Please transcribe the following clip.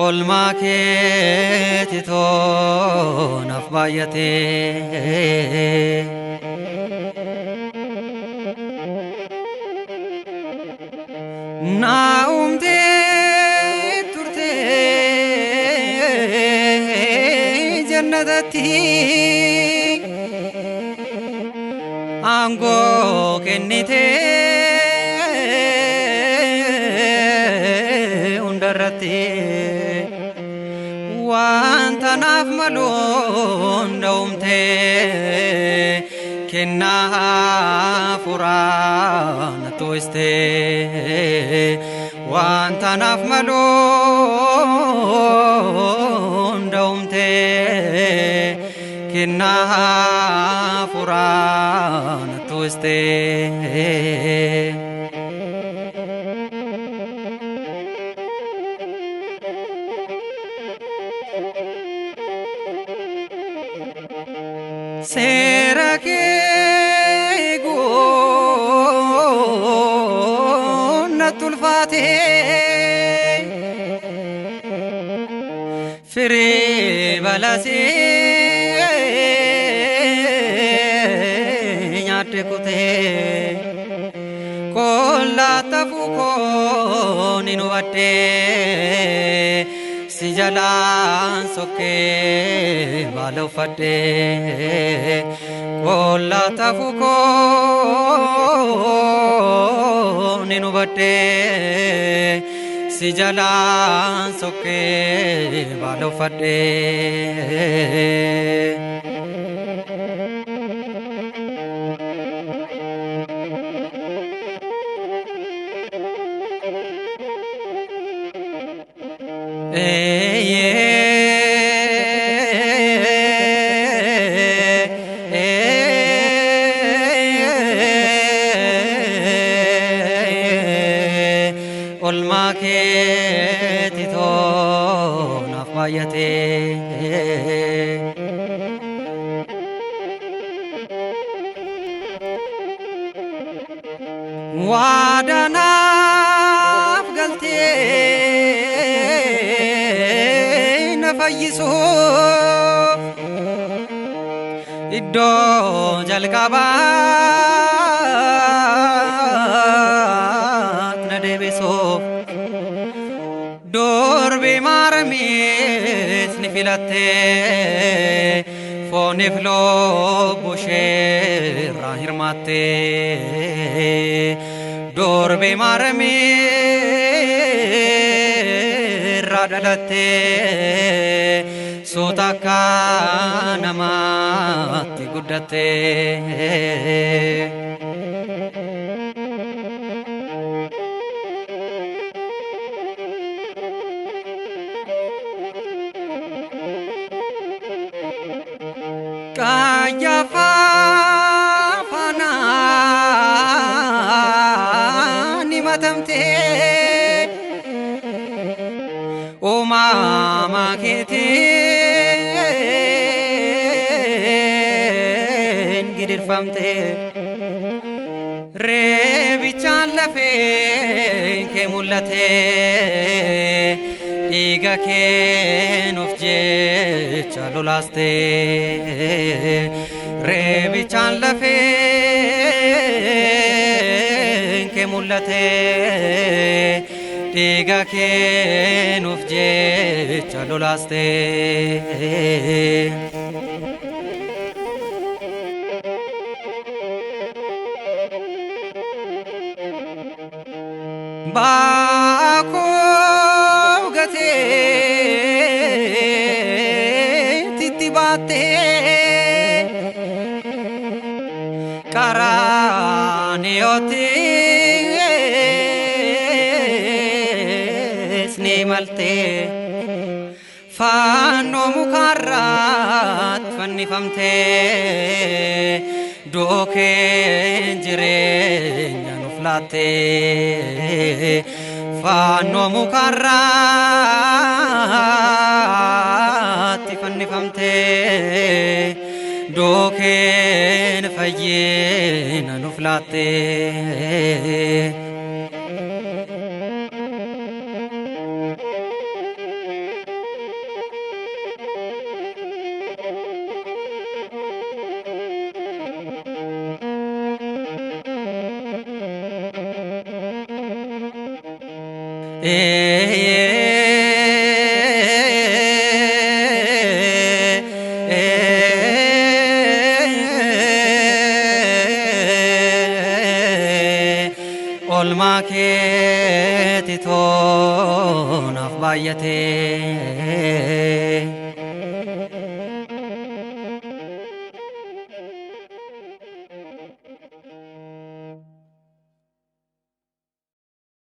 Olmaa keeti toonaaf baay'atee. Naa'umtee turtee jannatatti aangoo kennitee hundarratti wanta naaf malu hunda uumtee kennaa hafuuraa na to'istee wanta naaf malu hunda uumtee kennaa hafuuraa na to'istee. Seera kee natti ulfaatee firii balasee nyaadde kutee qollaa tafuu koo ni hubadhee si jalaan sokkee baala uffadhee qollaa tafuu koo ni hubadhee si jalaan sokkee baala uffadhee. Olmaa keeti toonaaf baay'atee. Waadaanaaf galtee na fayyisuuf iddoo jalqabaat na deebisuuf durbi maaramiis ni filattee fooniif lubbuu ishee irraa hirmaattee durbi maaramii irraa dhalattee suuta akka namaatti guddattee. Qayyafaa faanaan himatamtee uumama keetiin gidirfamtee reebichaan lafeen kee mul'atee dhiiga kee nuuf jecha lolaastee reebichaan lafeen kee mul'atee dhiiga kee nuuf jecha lolaastee. Baakoo gatee titti baattee qaraaniyoottis ni maltee faannoo mukaarraatti fannifamtee du'oo kee jireenya nuuf laattee faannoo mukaarraatti fannifamtee duukeen fayyina nuuf laattee. Olmaa keeti toonaaf baay'atee.